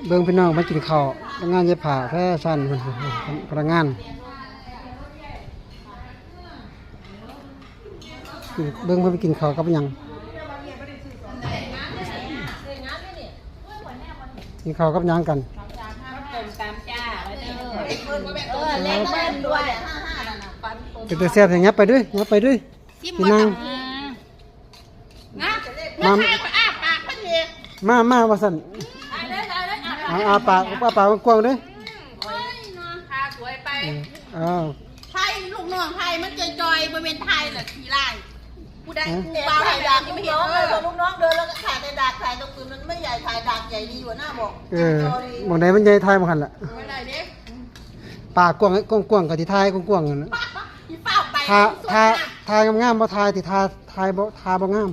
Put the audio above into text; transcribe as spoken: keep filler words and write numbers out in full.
เบิ่งพี่น้องมากินข้าวพนักงานเย็บผ้าแฟชั่นเพิ่นพนักงาน เบิ่งเพิ่นไปกินข้าวกับหยัง กินข้าวกับหยังกัน ส้มตำจ้า เออแลกเพิ่มด้วย เป็นตาแซ่บแท้ ยับไปด้วย ยับไปด้วย ซิม พี่นาง นะ มา มาอ้าปากมันเอง มามาว่าซั่น ตายเลยตายเลยอ้าปาก เอาอ้าปากอ้าปากกว้างๆเด้อ โอ้ยเนาะพาสวยไป อ้าว ไทยลูกน้องไทยมันจอยๆบ่เป็นไทยน่ะขี้ไล่ผู้ใด ฮะ กูว่าให้ดังยังไม่เห็น น้องเลยบอกลูกน้องเดินแล้วก็ถ่ายแต่ดักถ่ายตรงอื่นมันไม่ใหญ่ถ่ายดักใหญ่ดีกว่าหน้าบอก เออหม่องใดมันใหญ่ถ่ายหม่องหั่นล่ะ ไม่ได้เด้ ปากกว้างกว้างๆก็สิถ่ายกว้างๆนั่นน่ะ อีเป้าไป ถ่า สุด ถ่า น่ะ ถ่ายงามๆบ่ถ่ายติถ่าถ่ายบ่ถ่าบ่งาม